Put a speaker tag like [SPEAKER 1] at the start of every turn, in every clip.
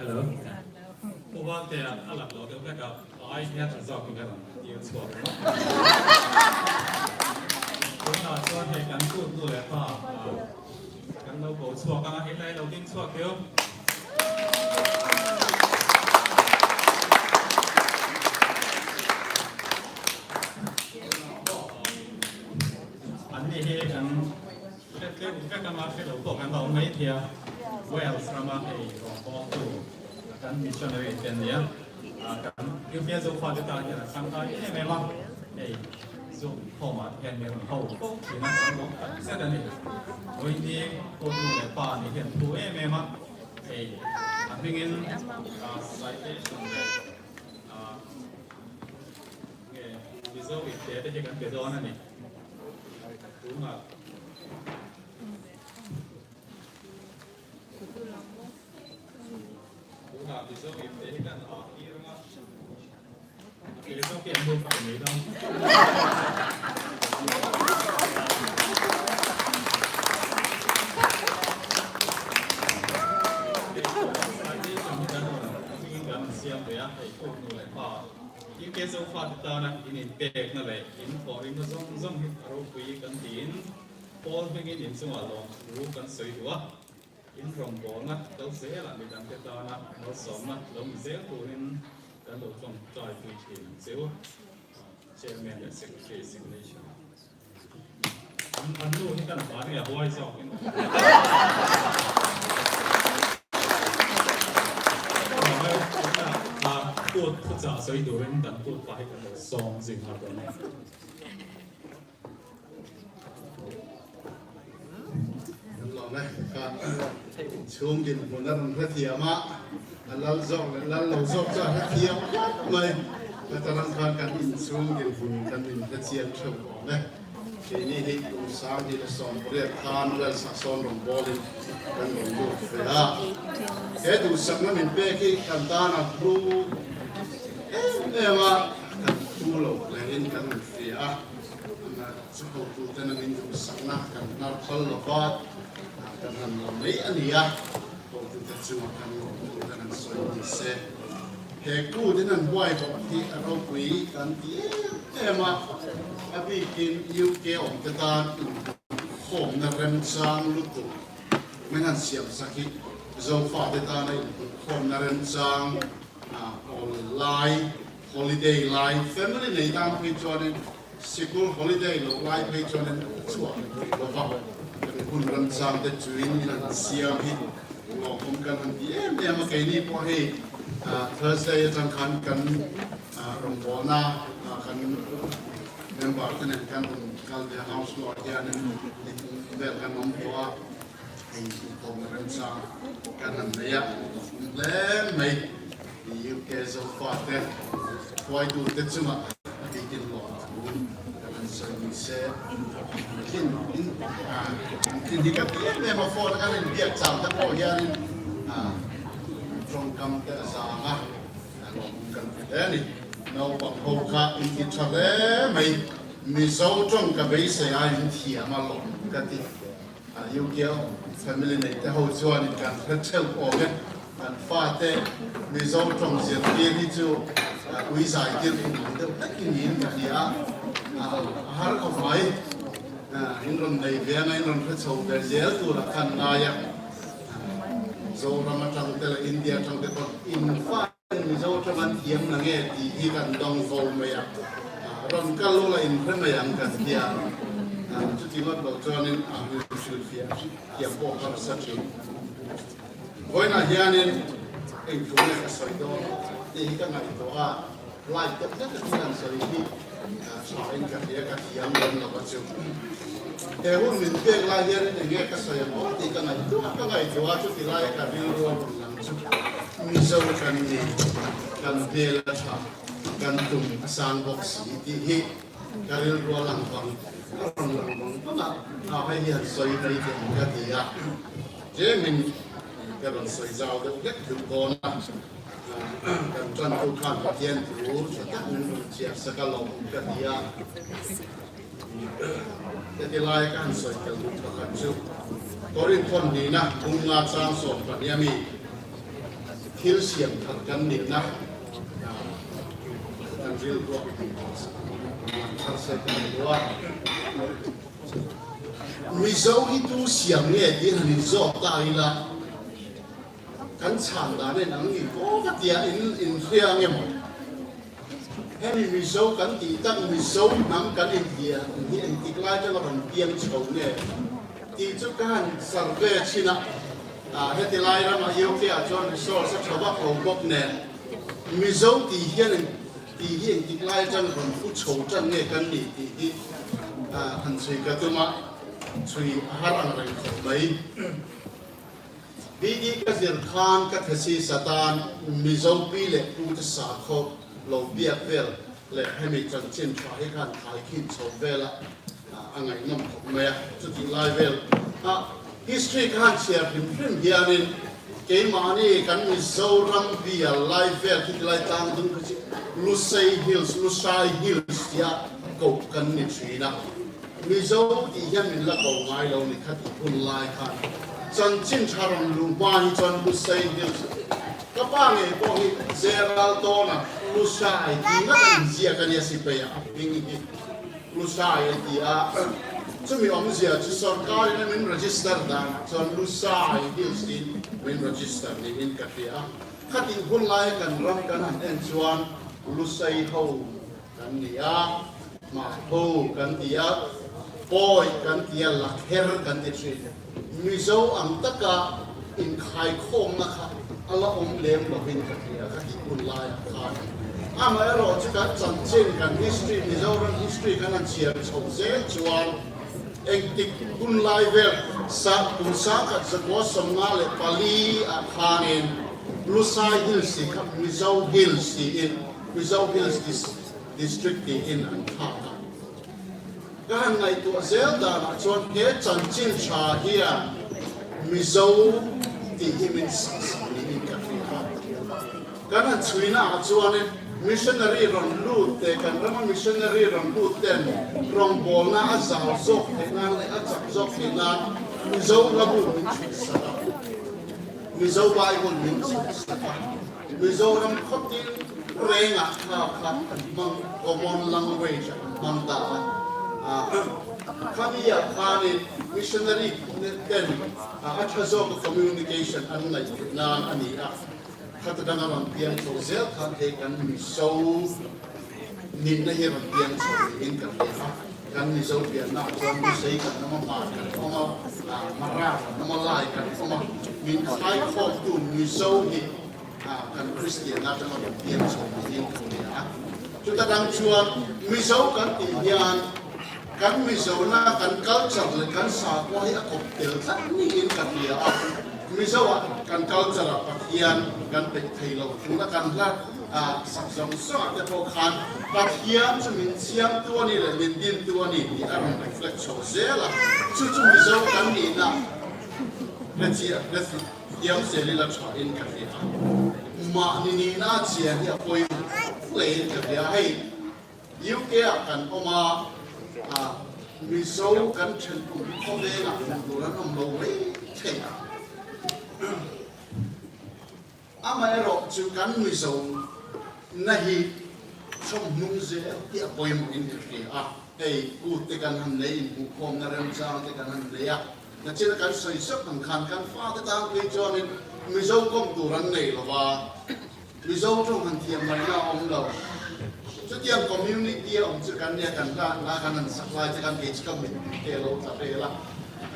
[SPEAKER 1] Hello. Pu Valtea a lak loh deuh vek a, a ai hian a zawk in a rawn tir chhuak ringawt mai. Tunah chuan hei kan kut nu leh pa kan lo ko chhuak ang a, helai lo ding chhuak hiu. An ni hi kan hre tleuh vek anga hre lo pawh kan la awm mai thei a, Wales rama hei rawngbawltu kan missionary te an ni a, kan UK Zofate tan hian a tangkai em em a, hei Zoom khawmah te hian mi rawn ho fo thin a, kan lawm tak zet a ni. Vawiini kawtnu leh pa nih hian thu em em a, hei a hmingin citation leh nge Mizo ipte te hi kan pe dawn a ni. Tunah Tunah Mizo ipte hi kan ah tir ang a, a pe zawk hi an hmu fak mai dawn. Citation hi kan rawn hmingin kan rawn siam ve a, hei kut nu leh pa. UK Zofate tana in inpekna leh in thawhrimna zawng zawng hi a ropui kan tiin Paul hmingin inchungah lawmthu kan sawi duh a, in rawngbawlna kal zelah midangte tana malsawmna lo ni zel turin kan lo tawngtai pui thin ang che u. Chairman leh Secretary signature. An nu hi kan pa nge a huai zawk in. Kut thuchah sawi turin kan kut pah hi kan lo sawm zui nghal dawn e.
[SPEAKER 2] Kan lawm e ka chhung dinhmun a rawn hrethiam a, a lal zawk leh lal lo zawk chu a hrethiam khawp mai. Heta ram khan kan inchhung dinhmun kan inhrechiang theuh awm e. Keini hi kum 2018 khan Wales-ah sawn rawn bawlin kan rawn lut ve a. He duhsakna min pek hi kan tan a hlu em em a, kan hlu lo hlein kan inhria a. Chu hotuten a min duhsakna kan hnar phal lo va, kan han la mai a ni a, hotute chungah kan lawmtu kan han sawi ni se. He kutin an huai bawk hi a ropui kan ti em em a, a bikin UK awmte tan inhmuhkhawmna remchang lutuk min han siamsak hi Zofate tana inhmuhkhawmna remchang awl lai, holiday lai, family nei tan phei chuanin Sikul holiday loh lai phei chuan an chhuah leh thei lo va, kan hun ramchang te chuin in an siam hi lawmawm kan han ti em em a, keini pawh hei Thursday atang khan kan rawngbawlna kan member te nen kan rawn kal ve a, house law ah hianin ni vel kan awm tawh a, hei inkhawmna remchang kan han nei a, lawmawm hle mai. UK Zofate hruaitute chungah a bikin lawm thu kan han sawi ni se. Tlin in tlin hi ka ti em em a, phone a kan inbiak chang te pawh hianin tawngkam te a zang a, lawmawm kan ti hle a ni. Naupang ho kha in ti tha hle mai, Mizo tawng ka beisei a in thiam a lawm ka ti. UK family nei te ho chuanin kan hre theuh awm e, kan fate Mizo tawng zirtir hi chu ui zai tir tum ang deuh hlek i niin ka hria a, a har khawp mai. In rawn nei ve anga in rawn hre chho ve zel turah khan ngai a, Zoram atang te leh India atang te pawh in fa Mizo tang an thiam na nge tih hi kan dawng fo mai a, rawn kal ula inhre mai ang kan ti a, chuti ngawt lo chuanin a hrilhfiah thiam pawh harsa thin. Vawiinah hianin eng thu nge ka sawi dawn tih hi ka ngaihtuah a, light deuh hlek a thil an sawi hi tha in ka hria, ka thiam lem lo a chu. He hun min pek lai hianin eng nge ka sawi ang aw tih ka ngaihtuah ka ngaihtuah a, chuti laia ka rilru a rawn lang chu Mizo kan ni, kan hmel a tha, kan tum a sang bawk si tih hi ka rilru a lang vang a rawn lang vang vang a, a hei hi han sawi mai teh ang ka ti a, tlemin ka rawn sawi zau deuh hlek duh dawn a, kan tantu khan Pathian thu tha tak min rawn chhiar sak a lawmawm ka ti a. Heti lai ka han sawi tel duh pakhat chu Korinth thawn hnihna bung nga chang 12 mi. Thil siam that kan nihna kan rilruah lang thar se kan ni lo a. Mizo hi tu siam nge tih han inzawt ta ila kan chhan dan en ang ni ko ka tia in inhria ang emaw? Hemi Mizo kan tih tak Mizo hnam kan inhria hi engtik lai atanga rawn piang chho nge tih chu ka han survey chhin a. Heti lai ramah UK ah chuan resource a tha vak lo bawk nen Mizo tih hian eng tih hi engtik lai atang rawn pu chho tan nge kan nih tih hi han chhui ka tum a, chhui a har ang reng khawp mai. BD ka zir khan ka thesis atan Mizo pi leh pu te sakhaw lo biak vel leh hemi chanchin tha hi khan thaikhin chho vel a a ngaihnawm khawp mai a, chutih lai vel a history kha han chhiar hrim hrim hianin keimahni kan Mizoram bial lai vel khi tilai tlang dung kha chu Lusei Hills, Lushai Hills tia koh kan ni thin a, Mizo tih hian min la ko ngai lo ni kha tih hun lai khan chanchin tha rawn luh hma hi chuan Lusei Hills ka pa ngei pawh hi Zeral tawna Lushai tih ngat a inziak a nia sipai ah a hming hi. Lusai a ti a, chumi awmzia chu sorkarin a min register danah chuan Lusai Hills tiin min register niin ka hria a. Khatih hun laia kan ram kan han en chuan Lusai ho kan ni a, Hmar ho kan ti a, Pawi kan ti a, Lakher kan ti thin. Mizo ang taka inkhaikhawmna kha a la awm lem lovin ka hria khatih hun laiah khan. Amaherawh chu kan chanchin, kan history, Mizoram history kan han chhiar chho zel chuan engtik hun lai vel sa kum 1954 ah khanin Lusai Hills tih kha Mizo Hills tiin Mizo Hills District tiin an thlak a. Ka han ngaihtuah zel danah chuan he chanchin tha hian Mizo tih hi min sak niin ka hria a. Kan han chhuina ah chuanin missionary rawn lut te, kan rama missionary rawn lut ten rawngbawlna a zau zawk theih nan leh a chak zawk theih nan Mizo hlabu min chhui sak a, Mizo Bible min chhui sak a. Mizoram khawtin rengah kha kha an hmang, common language an hmang ta a. Khami-ah khanin missionary ten a tha zawka communication an ngaih theih nan a ni a. Khata danga rawn piang chho zel khan hei kan Mizo nihna hi rawn piang chho niin ka hria a. Kan Mizo piannaah chuan Lusei kan awm a, Hmar kan awm a, Mara kan awm a, Lai kan awm a, min khaikhawmtu Mizo hi kan Kristian atanga rawn piang chho niin ka hria a. Chuta dang chuan Mizo kan tih hian kan Mizona, kan culture leh kan sakhua hi a kawp tel tlat niin ka hria a. Mizoah kan culture-ah Pathian kan peih thei lo tuna kan hla sak zawng zawngah te pawh khan Pathian chu min siamtu a ni leh min dintu a ni tih a rawn reflect chho zel a, chu chu Mizo kan nihna hrechiah hrethiam zel ila thain ka hria a, mahni nihna a chian hi a pawimawh hlein ka hria a, hei UK ah kan awm a, Mizo kan thenawm khawvelah hmuh tur an awm lo mai thei a. Amaherawh chu kan Mizo na hi thawmhnung zel tih a pawimawh in ka hria a, hei kut te kan han nei inhmuhkhawmna remchang te kan han nei a, nachina kan sawi sap ang khan kan fate tan phei chuanin Mizo kawm tur an nei lo va, Mizo tawng han thiam ngaihna a awm lo. Chutiang community a awm chu kan nia kan hla hla kan han sak lai che khan kei chu ka mit te a lo tla vel a.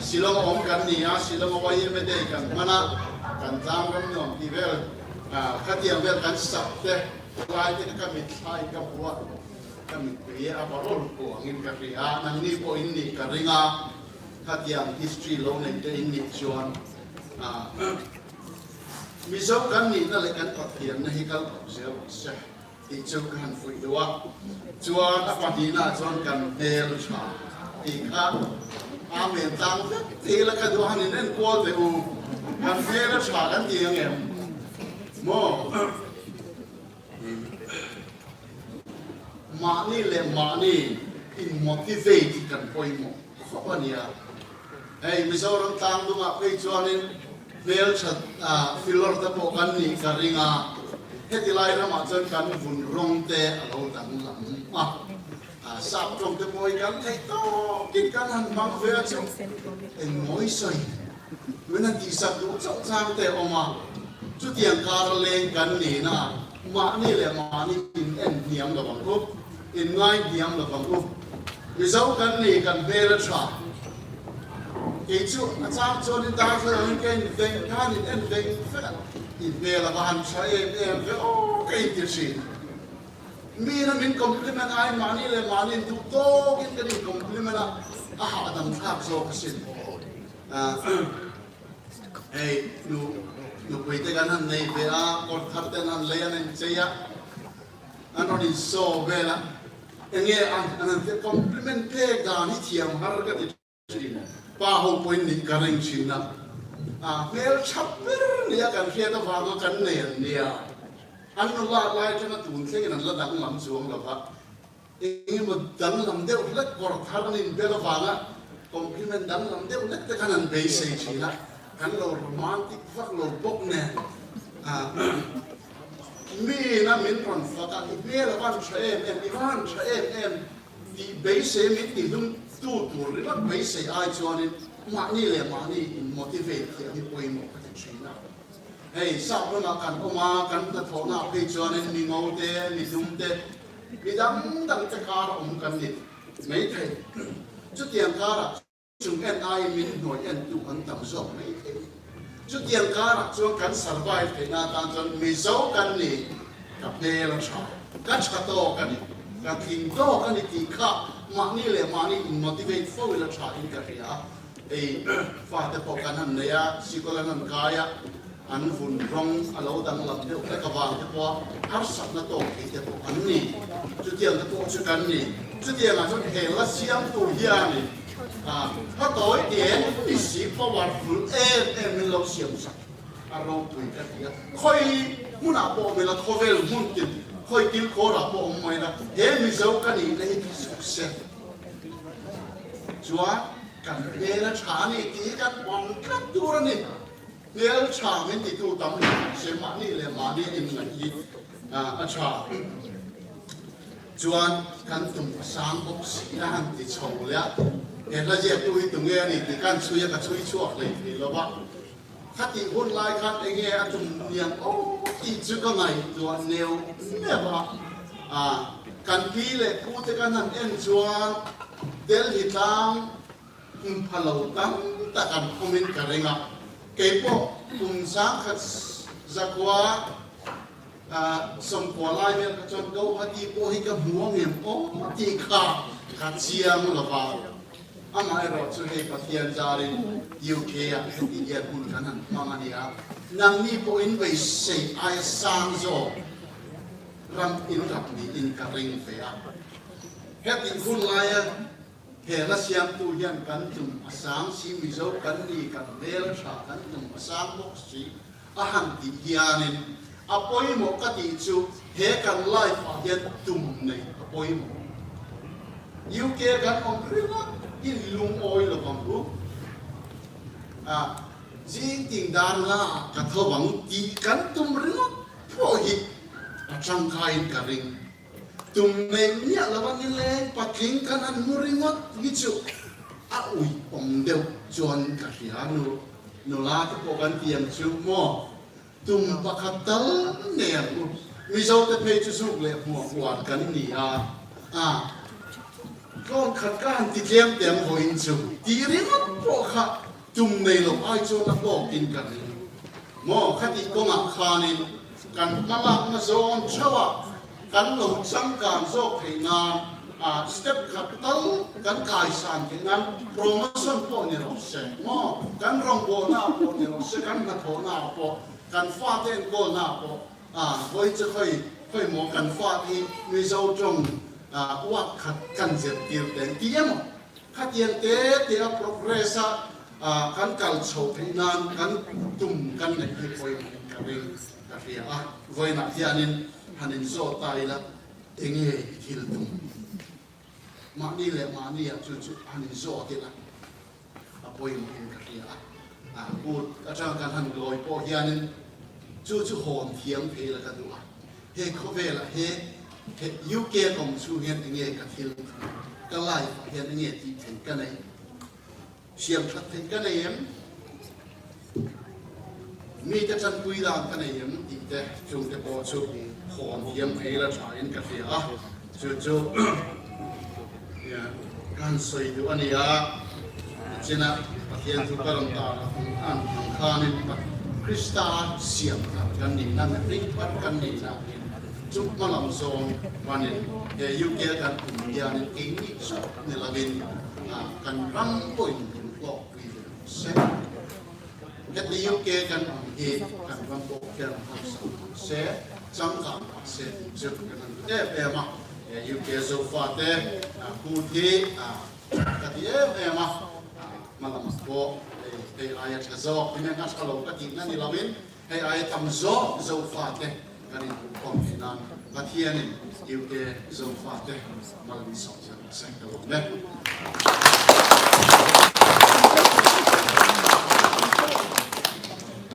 [SPEAKER 2] Shillong a awm kan ni a, Shillong a YMA Day kan hman a, kan tlang ram nuam tih vel khatiang vel kan sak te lai te kha ka mit thlaiin ka hmu a, ka mittui a parawl kuangin ka hria a, nangni pawh in nih ka ring a, khatiang history lo nei te in nih chuan Mizo kan nihna leh kan Pathianna hi kal kawp zel rawh se tih chu ka han fuih duh a, chuan a pahnihnaah chuan kan hmel tha tih kha Amen tlang vek thei ila ka duh a han in enkual teh u, kan hmel a tha kan ti ang em maw? Mahni leh mahni in motivate hi kan pawimawh khawp a nia. Hei Mizoram tlang dungah phei chuanin. Hmeltha filawr te pawh kan nih ka ring a, heti lai ramah chuan kan vun rawng te a lo danglam a, sap tawng te pawh hi kan theih tawkin kan han hmang ve a chu engmawi sawi min han tihsak duh chauh chang te a awm a, chutiang kar leng kan nihna ah mahni leh mahni in en hniam lo ang u, in ngai hniam lo ang u. Mizo kan ni kan hmel a tha. Kei chu a chang chuan in darthlalang in ka in veng khan in en veng vek a, i hmel a va han tha em em ve aw ka inti thin. Mi in min compliment ai mahni leh mahni in duh tawk in kan in compliment a, a hahdam thlak zawk asin. Hei nu nupui te kan han nei ve a, kawr thar te an han lei an inchei a, an rawn insaw vel a, enge an han compliment pek dan hi thiam har ka ti thin. Pa ho pawhin nih ka ring thin a, a hmel tha ber nia kan hriat avanga kan nei an nia. An nula lai atanga tun thlengin an la danglam chuang lo va, engemaw danglam deuh hlek kawr thar an inbel avanga compliment danglam deuh hlek te khan an beisei thin a, kan lo romantic vak lo bawk nen. Miin a min rawn fak a, i hmel a van tha em em, i van tha em em tih beisei min tihlum tu tur ringawt beisei ai chuanin mahni leh mahni in motivate thiam hi pawimawh ka ti thin a. Hei sap ramah kan awm a, kan hnathawhna ah phei chuanin mi ngo te, mi dum te, mi dang dang te kar a awm kan ni maithei. Chutiang karah Chung en aiin min hnuai entu an tam zawk mai thei. Chutiang karah chuan kan survive theihna atan chuan Mizo kan ni, ka hmel a tha, ka tha tawk a ni, ka tling tawk a ni tih kha mahni leh mahni in motivate fo ila tha in ka hria a. Hei fate pawh kan han nei a, sikul an han kai a, an vun rawng a lo danglam deuh hlek avang te pawha harsatna tawk thei te pawh an ni. Chutiang te pawh chu kan ni. Chutiangah chuan he la siamtu hianin a tawi te ni si powerful em em min lo siam sak a ropui ka ti a. Khawi hmunah pawh awm ila, khawvel hmun tin, khawi kilkhawrah pawh awm mai ila, he Mizo ka nihna hi ka suh se chuan kan hmel a tha a ni tih hi kan pawm tlat tur a ni. Hmel tha min titu tam lo se mahni leh mahni inngaih hi a tha. Chuan kan tum a sang bawk si a han ti chho leh a, he hla ziaktu hi tunge a ni tih khan chhui a ka chhui chhuak hlei thei lo va. Khatih hun lai khan enge a tum niang aw tih chu ka ngaihtuah neu neu a. Kan pi leh pu te kan han en chuan Delhi tlang Kum pha lo tam tak an awmin ka ring a, keipawh kum 1000 zakua 90 lai vel kha chuan Guwahati pawh hi ka hmu ang em aw tih kha ka chiang lo va. Amaherawh chu hei Pathian zarin UK ah heti hian hun kan han hmang a nia, nangni pawhin beisei aia sang zawk ram in rap niin ka ring ve a. Heti hun laia He hla siamtu hian kan tum a sang si, Mizo kan ni, kan hmel tha, kan tum a sang bawk si a han tih hianin a pawimawh ka tih chu he kan life ah hian tum nei a pawimawh. UK kan awm ringawt hi lungawi lo vang u. A zing ting dar la ah ka tho vang tih kan tum ringawt pawh hi a tangkaiin ka ring. Tum nei miah lo a ni leng patling kan han hmu ringawt hi chu a uih awm deuh chuan ka hria nu nula te pawh kan ti ang chu maw tum pakhat tal nei ang u Mizo te phei chu zuk leh hmuah huan kan ni a a tlawn khat ka han ti tlem teh ang vawiin chu tih ringawt pawh kha tum nei lo ai chuan a hlawk in ka ring maw khatih kawngah khanin Kan hmalakna zawn theuh a, kan lo changkan zawk theih nan step khat tal kan kaisan theih nan promotion pawh ni rawh se maw, kan rawngbawlna ah pawh ni rawh se, kan hnathawhna ah pawh, kan fate enkawlna ah pawh hawi chu khawi khawi maw kan fate hi Mizo tawng uak khat kan zirtir te an ti emaw khatiang te te a progress a kan kal chho theih nan kan tum kan neih hi pawimawh in ka ring ka hria a, vawiinah hianin han inzawt ta ila enge i thil tum? Mahni leh mahniah chu chu han inzawt ila a pawimawh in ka hria a. Kut atang kan han lawi pawh hianin chu chu hawn thiam phei la ka duh a. He khawvelah he he UK kawng chhung hian enge ka thil ka life ah hian enge tih theih ka nei siam that theih ka nei em? Mite tanpui dan ka nei em tih te chungte pawh chu hawn thiam phei la tha in ka hria a, chu chu kan sawi duh a ni a, nichinah Pathian chu ka rawn tar ang ang khanin Krista siam thar kan nihna mihring thar kan nihna chu hmalam zawng panin he UK kan awm hianin keini chauh ni lovin kan ram pawhin min hlawkpui ve ang se. Heti UK kan awm hi kan ram pawh hian hausa mah se, changkang mah se tih chu kan han duh em em a. He UK Zofate kut hi ka ti em em a, hmalamah pawh hei hei aia tha zawk ni nen a tha lo ka tihna ni loin hei aia tam zawk Zofate kan inhmuhkhawm theih nan Pathianin UK Zofate mal min sawm zel se ka lawm e.